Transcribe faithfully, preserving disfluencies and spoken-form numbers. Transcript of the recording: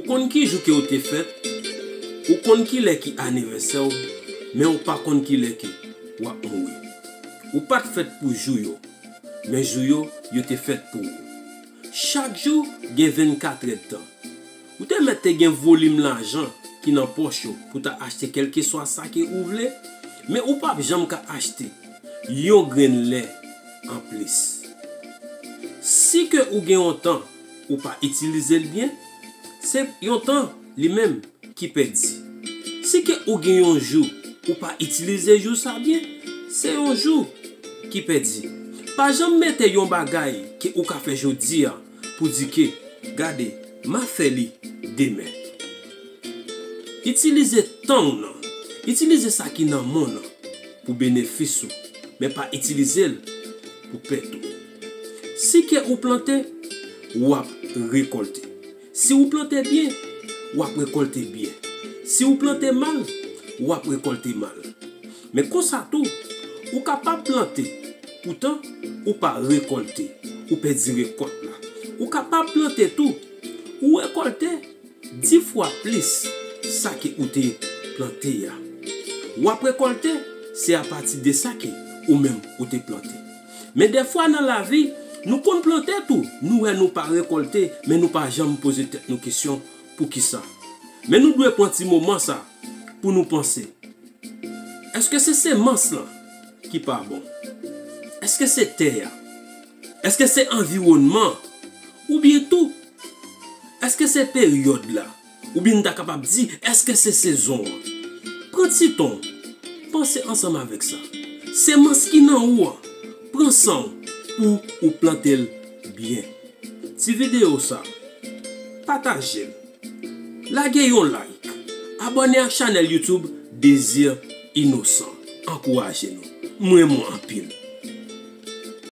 Konn ki jou ke w te fèt, ou konn ki lè ki anivèsè w, men ou pa konn ki lè ke w ap mouri. Ou pa t fèt pou jou yo, men jou yo, yo te fèt pou ou. Chak jou gen vennkat èdtan. Ou te mèt te gen volim lajan ki nan pòch ou pou ta achte kèlkeswa sa ke ou vle, men ou p ap janm ka achte yon grenn lè anplis. Si ke ou gen yon tan ou pa itilize l byen, se yon tan li menm ki pèdi. Si ke ou gen yon jou ou pa itilize jou sa byen, se yon jou ki pèdi. Pa janm mete yon bagay ke ou ka fè jodi a pou di ke, gade, m a fè li demen. Itilize tan w nan. Itilize sa ki nan men w nan pou benefis ou, men pa itilize l pou pèt ou. Si ke ou plante, w ap rekòlte. Si ou plante byen, w ap rekòlte byen. Si ou plante mal, w ap rekòlte mal. Men konsa tou, ou kapab plante, poutan ou pa rekòlte, ou pèdi rekòt la. Ou kapab plante tou, ou rekòlte di fwa plis sa ke ou te plante a. W ap rekòlte, se apati de sa ke ou menm ou te plante. Men dèfwa nan lavi, nou konn plante tou, nou wè nou pa rekòlte, men nou pa janm poze tèt nou kesyon poukisa. Men nou dwe pran ti moman sa pou nou panse. Èske se semans lan ki pa bon? Èske se tè a? Èske se anviwònman? Oubyen tou, èske se peryòd la? Oubyen n ta kapab di, èske se sezon an? Pran ti tan w, panse ansanm avèk sa. Semans ki nan ou an, pran san w pou ou plante l byen. Ti videyo sa, pataje l. Lage yon like. Abòne ak chanèl YouTube Désir Innocent. Ankouraje nou. M renmen w anpil.